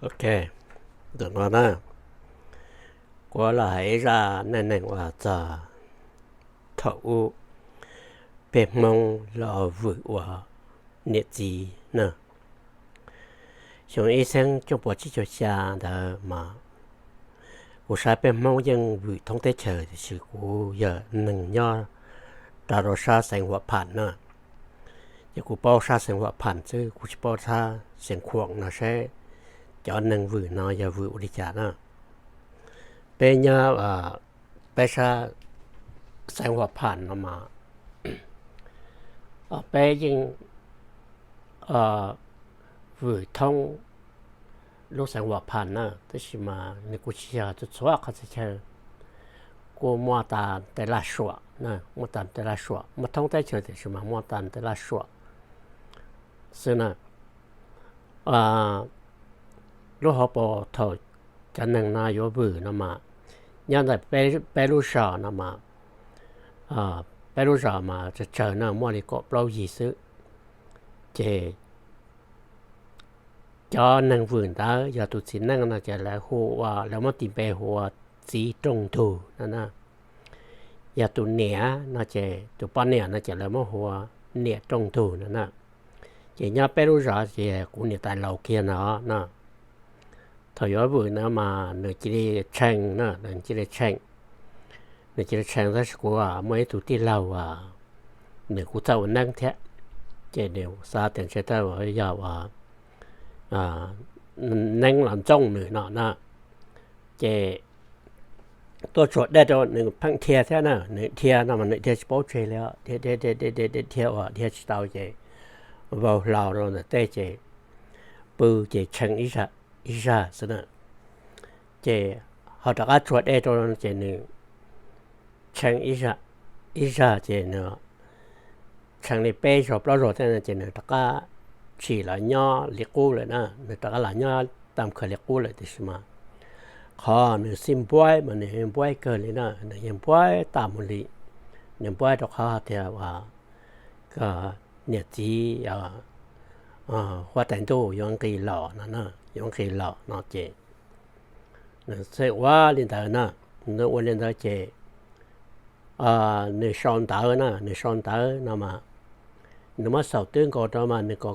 Ok, ntawm no na, kuv los hais ib zaj neej neeg uas txog thaum ub peb Hmoob los vwm ua niam txiv na. Xyoo ib txhiab cuaj puas tsib caug xya ntawd mas kuv saib peb Hmoob yeej vwm thoob teb chaws, tiam sis kuv yog neeg nyob rau sab xeev Huam Pham na. Ces kuv paub sab xeev Huam Pham xwb, kuv tsis paub sab xeev Khuam no seb cov neeg vwm no yog vwm ua li cas na. Peb nyob peb sab xeev Huam Pham no mas peb yeej vwm thoob lub xeev Huam Pham na, tab sis mas nws kuj tsis yog txhua qhov txhia chaw, kuj muaj tas tej laj suam, muaj tas tej laj suam, muaj thoob teb chaws tiam sis mas muaj tas tej laj suam xwb na. Lub hauv paus thaum cov neeg no yuav vwm no mas nyob ntawm peb lub zos no mas, peb lub zos mas tsawg tsawg no muaj li kaum plaub yig xwb. Ces cov neeg vwm ntawd yog tus txiv neej no ces lawv hu ua, lawv muab tis npe hu ua txiv rooj ntug no na. Yog tus niam no ces tus poj niam no ces lawv muab hu ua niam rooj ntug no na. Ces nyob peb lub zos ces kuv niam tais laus kiag no no, thaum yuav vwm no mas nws cia li tshee na, nws cia li tshee, nws cia li tshee tab sis kuv muaj ib tug tij laug, nws kuj txawj ua neeb thiab, ces nws xav tias ntshe tej yog ua neeb los ntxooj nws no na. Ces tuaj tsuag dej rau nws pheej dhia thiab na, nws dhia no mas nws dhia tsis paub tseg li, dhia ua dhia tsis tau ces vau hlo rau ntawm tej ces pw ces tshee ib zag xwb na. Ces ho rov qab tsuag dej rau ces nws tshee ib zag ces nws tshee li peb zaug plaub zaug thiab ces nws rov qab tsim los nyob li qub lawm na, nws rov qab los nyob tam khawv li qub lawm tiam sis mas qhov nws xij npuab mas nws yeej npuab kawg li na, nws yeej npuab tas mus li. Nws npuab rau qhov tias uas kom niam txiv huab tais ntuj yuav nqis los no, yuav nqis los no ces nws thiaj ua li ntawd na. Nws ua li ntawd ces nws sau ntawv na, nws sau ntawv no mas nws muab xaus twb nkaus rau mas nws kom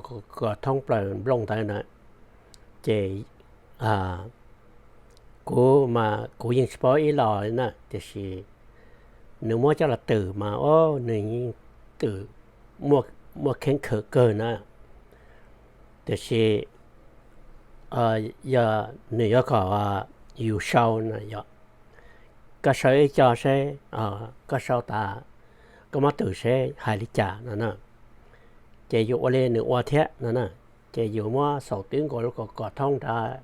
thoob plaws nplooj ntawv na. Ces kuv mas kuv yeej tsis paub ib los li na, tiam sis nws muab coj los twm mas o, nws yeej twm muaj kheeb khawm kawg na. Tiam sis yog nws yuav kom yus sau no yog koj sau ib co seb, koj sau tas koj muab twm seb hais li cas no na. Ces yus ua li nws ua thiab no na. Ces yus muab xaus twb nkaus kom thoob nrad,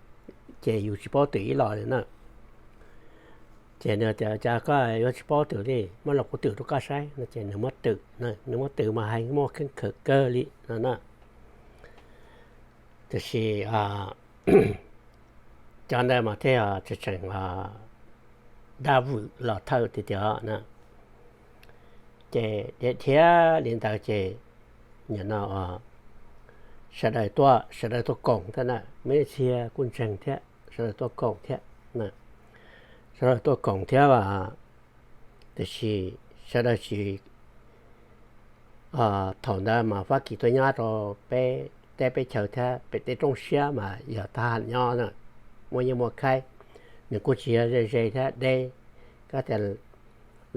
ces yus tsis paub twm ib los li na. Ces nws tias cas koj yuav tsis paub twm li, muab los kuv twm rau koj saib no ces nws muab twm, nws muab twm mas hais muaj kheeb khawm kawg li no na. Tiam sis cov ntawd mas thiaj tseem tseem dab vwm los thawj tiag tiag na. Ces dhia li ntawd ces nim no sawv daws tuaj, sawv daws tuaj koom thiab na, me txhia kuj ntseeg thiab, sawv daws tuaj koom thiab, sawv daws tuaj koom thiab as. Tiam sis sawv daws tsis, thaum ntawd mas Fab Kis tuaj nyob rau peb teb peb chaw thiab pem tej roob siab mas yog thab ham nyob na, muaj nyiaj muaj khaib, nws kuj tsis yog ze ze thiab deb, kab tias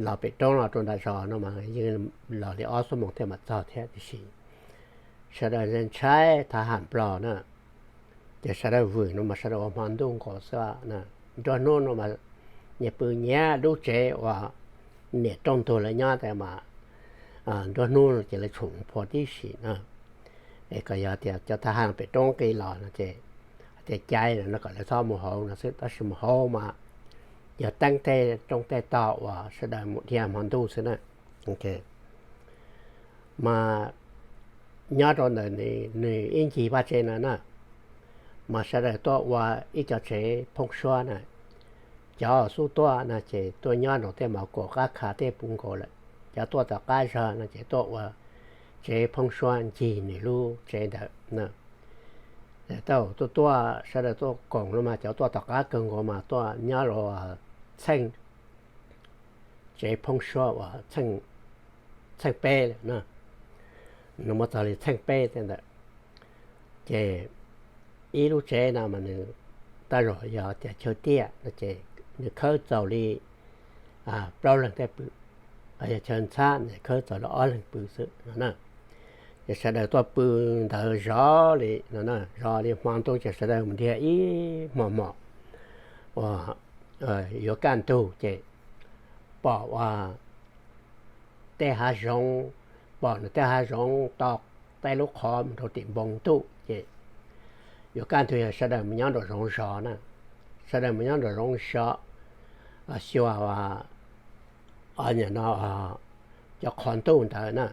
los pem roob los rau nram zos no mas yeej los li ob xuab moos thiaj mam txog thiab. Tiam sis sawv daws ntshai thab ham nplog na, ces sawv daws vwm no mas sawv daws ua hmo ntuj nkaus xwb na. Nruab hnub no mas nyias pw nyias lub tsev uas niam rooj ntug lawv nyob ntawd mas nruab hnub no ces lawv tshoom phua tib si na. Es kom yog tias cov thab ham pem roob nqis los no ces hais tias cai no kom lawv txhob mus hauv no xwb, tab sis mus hauv mas yog teeb tej roob tej tog uas sawv daws mus dhia hmo ntuj xwb na. Mas nyob rau ntawm nws ib ncig vaj tsev no na, mas sawv daws tuaj ua ib co tsev phoob suab na. Cov xub tuaj no ces tuaj nyob nraum tej mos kaum qab kha tej puv nkaus lawm, cov tuaj tom qab zog no ces tuaj ua tsev phoob suab ncig nws lub tsev ntawd na. tau tuaj tuaj, sawv daws tuaj koom no mas cov tuaj tom qab kawg nkaus mas tuaj nyob rau txheej tsev phoob suab uas txheej peb lawm na, nws muaj txog li txheej peb tej ntawd. Ces ib lub tsev no mas nws tab zog yog tias chaw tiaj no ces nws khawb txaus li plaub leeg tej pw, yog chaw ntxhab nws khawb txaus li ob leeg pw xwb no na. Ces sawv daws tuaj pw ntawd zov li no, zov li hmo ntuj ces sawv daws mus dhia ib hmo mos uas yuav kaj ntug ces pom ua tej hav zoov, pom nws tej hav zoov to tej lub qhov mus rau tim npoo ntuj ces yuav kaj ntug yog sawv daws mus nyob nraum zoov zov na, sawv daws mus nyob nraum zoov zov, xyuas ua, o, nim no cov qhov ntuj ntawd na,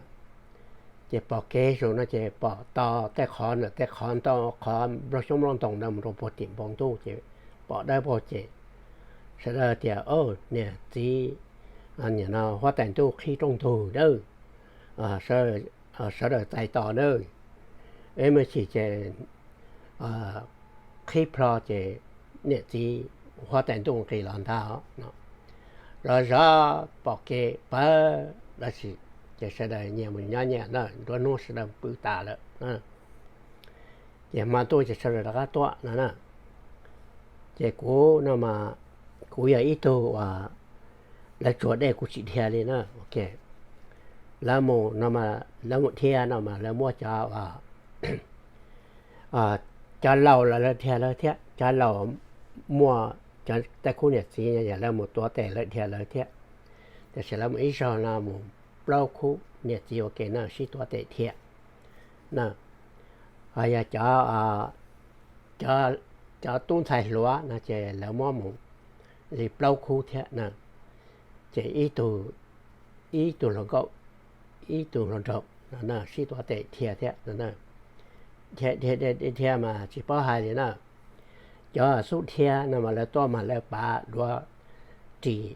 ces pom kev zus no ces pom to tej qhov ntawm tej qhov ntau qhov nplooj xyoob nplooj ntoos ntawd mus rau puag tim npoo ntuj ces pom dawb paug ces sawv daws tias, Niam txiv, nim no huab tais ntuj qhib rooj ntug dawb, sawv daws txais tos nawb, eb me chim ces qhib plho ces niam txiv huab tais ntuj nqis los ntag no. Zov zov pom kev pawg dab tsi ces sawv daws nyias mus nyob nyias na, nruab hnub sawv daws pw tas lawm. Ces hmo ntuj ces sawv daws rov qab tuaj no na. Ces kuv no mas kuv yog ib tug uas lawv tsuag dej kuv tsis dhia li na. Lawv mus no, lawv mus dhia no mas lawv muab cov cov laus los lawv dhia lawv thiab, cov laus muaj cov tej khub niam txiv yog lawv mus tuav tes lawv dhia lawv thiab. Tiam sis lawv mus ib zaug no mus plaub khub niam txiv ua ke no sib tuav tes dhia na. Ho yog cov, cov tub ntxhais hluas no ces lawv muab mus li plaub khub thiab na. Ces ib tug, ib tug hluas nkauj, ib tug hluas nraug no sib tuav tes dhia thiab no. Dhia dhia dhia mas tsis paub hais li na. Cov xub dhia no mas lawv tuaj mas lawv pav duav ris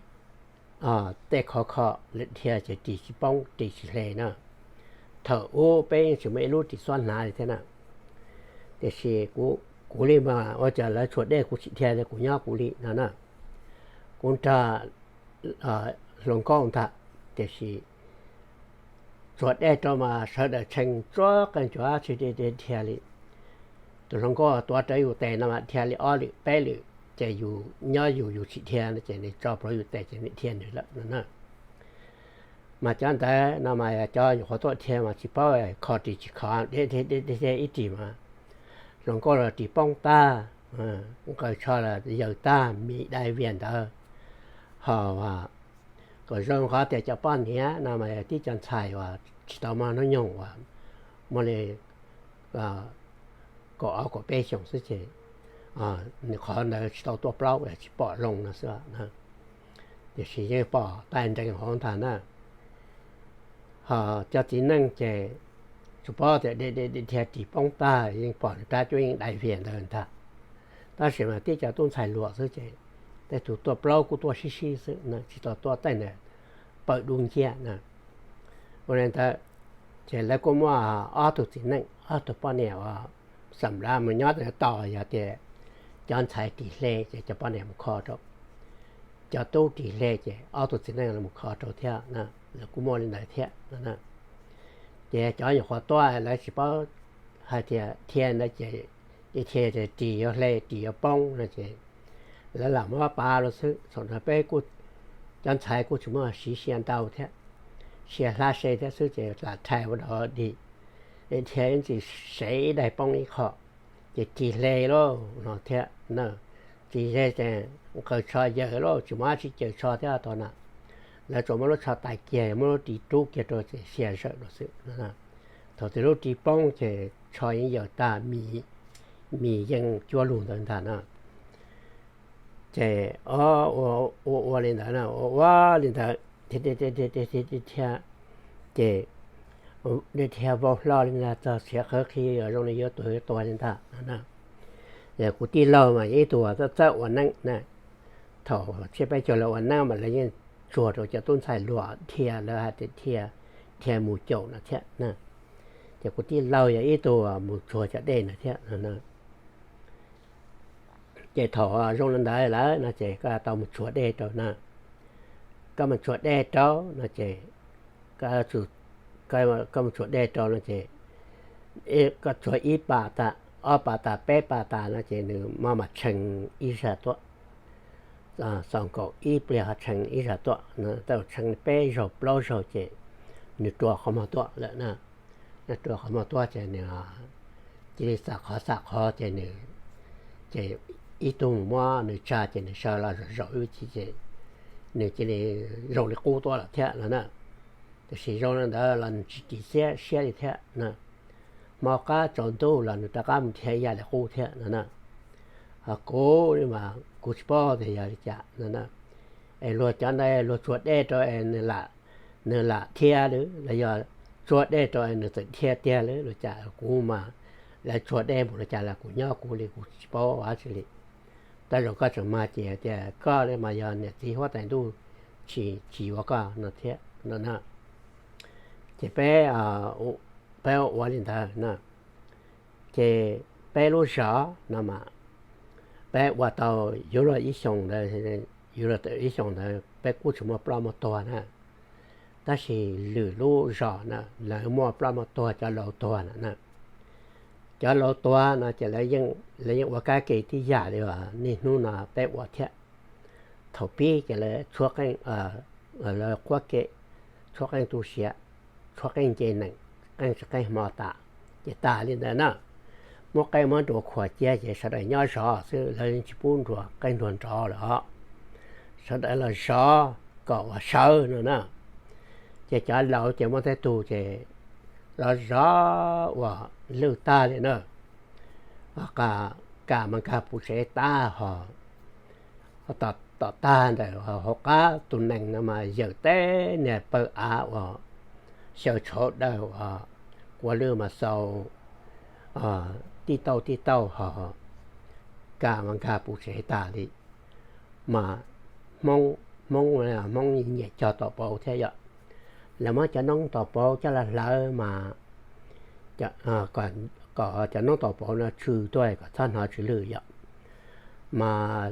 tej khov kho, lawv dhia ces ris tsis poob ris tsis hle na. Thaum ub peb yeej tsis muaj ib lub ris xuab hnav li thiab na. Tiam sis kuv li mas ua cas lawv tsuag dej kuv tsis dhia li, kuv nyob kuv li no na. Kuv nrog hluas nkauj ntag, tiam sis tsuag dej rau mas sawv daws tshee tsuab qeej tsuav tsis dhia li. Tus hluas nkauj tuav rawv yus tes no mas dhia li ob lwm peb lwm ces yus nyob yus yus tsis dhia no ces nws tso plhuav yus tes ces nws dhia nws lawm no na. Mas cov ntawd no mas cov nyuam qhuav tuaj dhia mas tsis paub kho ris tsis kho, dhia ib ris mas hluas nkauj los ris poob tag, nqaws tsho los yaws tag mis dai vias ntawd. Ho kom zoo qhov tias cov poj niam no mas tib cov ntxhais uas tsis tau muaj hnub nyoog uas muaj li kaum ob kaum peb xyoos xwb ces nws qhov ntawd tsis tau tuaj plaub tsis pom zoo no xwb. Tiam sis yeej pom taij nrees hauv ntag na. Ho cov txiv neej ces tsuas paub tias dhia ris poob tag yeej pom nws rab cuab yeej dai vias ntawd ntag. Tab sis mas tib cov tub ntxhais hluas xwb ces tej tug tuaj plaub kuj tuaj sib sib xwb na, tsis tau tuaj tej ntawd pawg dub nciab na. Ua li ntawd ces lawv kuj muaj ob tug txiv neej ob tug poj niam uas xam lav mus nyob tos yog tias cov ntxhais ris hle ces cov poj niam mus kho rau, cov tub ris hle ces ob tug txiv neej los mus kho rau thiab na. Lawv kuj muaj li ntawd thiab no. Ces cov nyuam qhuav tuaj lawv tsis paub hais tias dhia ntawd ces dhia ris yuav hle ris yuav poob no ces lawv lam muab pav los xwb. Thaum no peb kuj, cov ntxhais kuj tsis muaj siv sia ntau thiab, sia hlab se thiab xwb ces lam rhais ua dog dig, dhia ib ntsis sev ib daig poob ib qho, ces ris hle lauj no thiab na. Ris hle ces nqaws tsho yaws lauj, tsis muaj dab tsi caws tsho thiab tau na. Lawv tsuas muab lub tsho tais kiag, muab lub ris rub kiag rau ces sia zawm rau xwb. Thaum twg lub ris poob ces tsho yeej yaws tag, mis yeej cuab lug ntawd ntag na. Ces ua ua li ntawd na, ua ua li ntawd, dhia dhia dhia dhia dhia dhia, ces dhia vau hlo li ntag, txog siav qhawv qhi zoo li yuav tuag yuav tuag li ntag no na. Kuv tij laug mas yog ib tug txawj txawj ua neeb na. Thaum tsiab peb caug lawv ua neeb mas lawv yeej tsuag rau cov tub ntxhais hluas dhia, lawv hais tias dhia, dhia mus caum no thiab na. Ces kuv tij laug yog ib tug mus tsuag cov dej no thiab no. Ces thaum zoo li ntawd lawm no ces koj tau mus txhua dej rau na. Koj mus txhua dej rau no ces, koj mus txhua dej rau no ces, koj txhua ib pas tas, ob pas tas, peb pas tas no ces nws mam mam tshee ib zag tuaj. Xaus nkaus ib pliag ho tshee ib zag tuaj, tau tshee peb zaug plaub zaug ces nws rua qhov muag tuaj lawm na. Nws rua qhov muag tuaj ces nws cia li xam qhov xam qhov ces nws, ces ib tug mus muab nws tsa ces nws sawv los zaum ib chim ces nws cia li zoo li qub tuaj lawm thiab no na. Tiam sis zoo li ntawd los nws tsis ris siab li thiab na. Hmo qab tsaus ntuj los nws rov qab mus dhia ib yam li qub thiab no na. Ho kuv li mas kuv tsis paub tias yog li cas no na. Es luag cov ntawd luag txhua dej rau es nws lam dhia lawm los yog txhua dej rau es nws txawm dhia tiag lawm los cas kuv mas, lawv txhua dej mus li cas los kuv nyob kuv li kuv tsis paub dab tsi li. Tej zaum koj tseem mag ces tias koj li mas yog niam txiv huab tais ntuj tsis, tsis yuav koj no thiab no na. Ces peb, peb ua li ntawd na. Ces peb lub zos no mas peb ua tau yuav luag ib xyoos ntawd, yuav luag ib xyoos ntawd peb kuj tsis muaj ploj muaj tuag na. Tab sis lwm lub zos na lawv muaj ploj muaj tuag, cov laus tuag na. Cov laus tuag no ces lawv yeej ua kab ke tib yam li niaj hnub no peb ua thiab. Thaum pib ces lawv tshuab qeej, lawv qhuab ke, tshuab qeej tu siav, tshuab qeej nce nees, qeej tsis qeej hmo tas, ces tas li ntawd na. Muab qeej muab nruas khuam cia ces sawv daws nyob zov xwb, lawv tsis pub nruas qeej nruas nrov lawm os. Sawv daws los zov kom uas sawv no na. Ces cov laus ces muaj tej tug ces los zov uas lwj tag li na, kam mas nkag puv tsev tag ho tom tag ntawm hauv qab tus nees no mas yawm teb niag pawg av uas xyaw tshauv daws uas kua lwj mas xau tib tauj tib tauj ho kam mas nkag puv tsev tas li. Mas Hmoob, Hmoob, Hmoob nyiam cog taum pauv thiab yom. Lawv muab cov noob taum pauv coj los hlawv mas kom cov noob taum pauv no tsw tuaj kom txhob hnov tsw lwj yom. Mas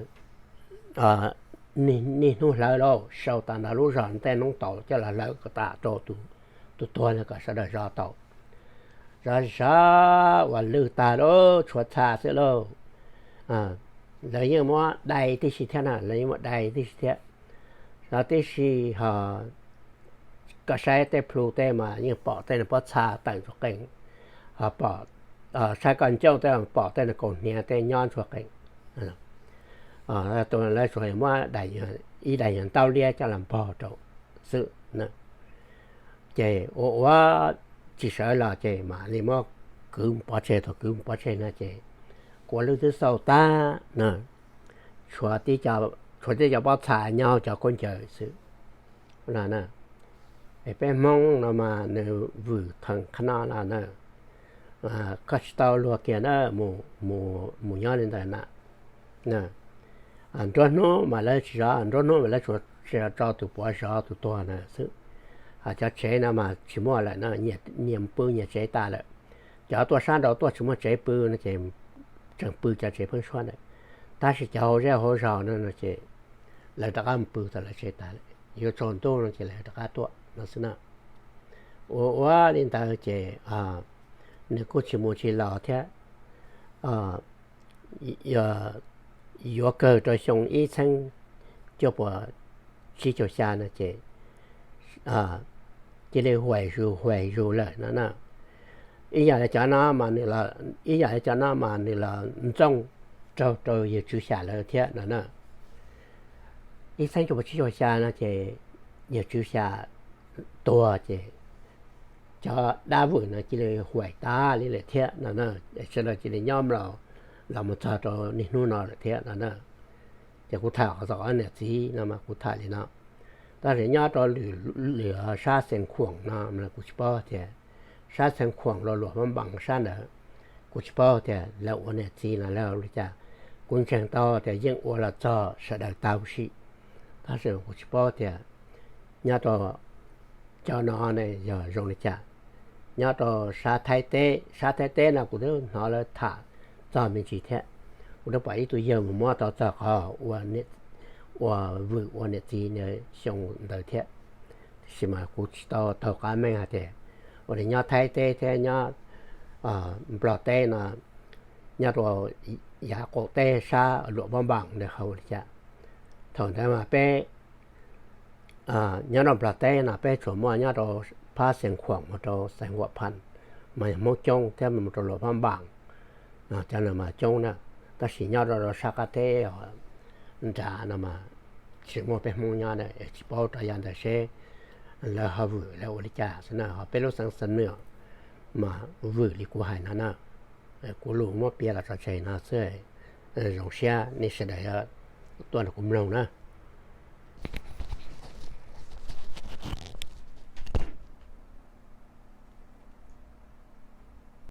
niaj hnub hlawv lauj, sau tas nrho lub zos tej noob taum coj los hlawv kom tas rau tus tuag no kom sawv daws zov tau. Zov zov uas lwj tag lauj, tshuav txha xwb lauj. Lawv yeej muab dai tib si thiab na, lawv yeej muab dai tib si thiab. Zov tib si ho koj saib tej plhu tej mas yeej pom tej pob txha tawm ntsuag qees, ho pom, saib koj ncauj tej pom tej kaus hniav tej nyob ntsuag qees. Lawv tsuas muab ib daim nyuag ntaub liab coj los npog rau xwb. Ces ua ua tsis sawv los ces mam li muab kwv mus pov tseg, thaum kwv mus pov tseg no ces kua lwj twb xau tag na, tshuav tib co pob txha nyob hauv cov khaub ncaws xwb. Es peb Hmoob no mas nws vwm theem qhov no los na, koj tsis tau luag kiag na, mus nyob li ntawd na. Nruab hnub mas lawv tsis zov, nruab hnub mas lawv tsuas tso tus puav zov tus tuag na xwb. Cov tsev no mas tsis muaj lawm na, nyias pw nyias tsev tas lawm. Cov tuaj sab nraud tuaj tsis muaj tsev pw no ces tseem pw cov tsev pheeb suab ntawd. Tab sis cov hauv zej hauv zos no no ces lawv rov qab mus pw tau lawv tsev tas lawm, yuav tsaus ntuj no ces lawv rov qab tuaj no xwb na. Ua ua li ntawd ces nws kuj tsis mus tsis los thiab. Yuav kawg rau xyoo ib txheeb cuaj puas tsib caug xya no ces cia li huais zus huais zus lawm no na. Ib yam li cov no mas nws los, ib yam li cov no mas nws los ntxooj raug rau yawg Tswv Xyas lawv thiab no na. Ib txheeb cuaj puas tsib caug xya no ces yawg Tswv Xyas tuag ces cov dab vwm no cia li huais tas li lawm thiab no na. Sawv daws cia li nyob mlaus los mus txog rau niaj hnub no lawm thiab no na. Ces kuv tham qhov txog qhov niam txiv no mas kuv tham li no. Tab sis nyob rau lwm sab Xeev Khuam no kuv tsis paub tias, sab Xeev Khuam los luam mab npas sab ntawd, kuv tsis paub tias lawv ua niam txiv no lawv ua li cas. Kuv ntseeg tau tias yeej ua los txog sawv daws tag huv si, tab sis kuv tsis paub tias nyob rau cov no ne yog zoo li cas. Nyob rau sab Thaib teb, sab Thaib teb no kuv twb hnov lawv tham txog me ntsis thiab. kuv twb pom ib tug yawg mus muab tau txog qhov ua vwm ua niam txiv xyoo ntawd thiab. Tiam sis mas kuv tsis tau taug qab meej hais tias ua li nyob Thaib teb thiab nyob Nplog teb no, nyob rau yav qaum teb sab Luam Pab Npaas ntawd ho ua li cas. Thaum ntawd mas peb nyob rau Nplog teb no peb tsuas muaj nyob rau phab Xeev Khuam mus rau Xeev Huam Phas mas yog Hmoob coob thiab mus rau Luam Pab Npaas no cov no mas coob na. Tab sis nyob rau sab qab teb nrad no mas tsis muaj peb Hmoob nyob na, tsis paub rau yav ntawd seb lawv ho vwm lawv ua li cas xwb na. Ho peb lub xeev Xam Nuam mas vwm li kuv hais no na. Kuv lus muab piav los tso tseg no xwb, zoo siab nej sawv daws tuaj nrog kuv mloog na.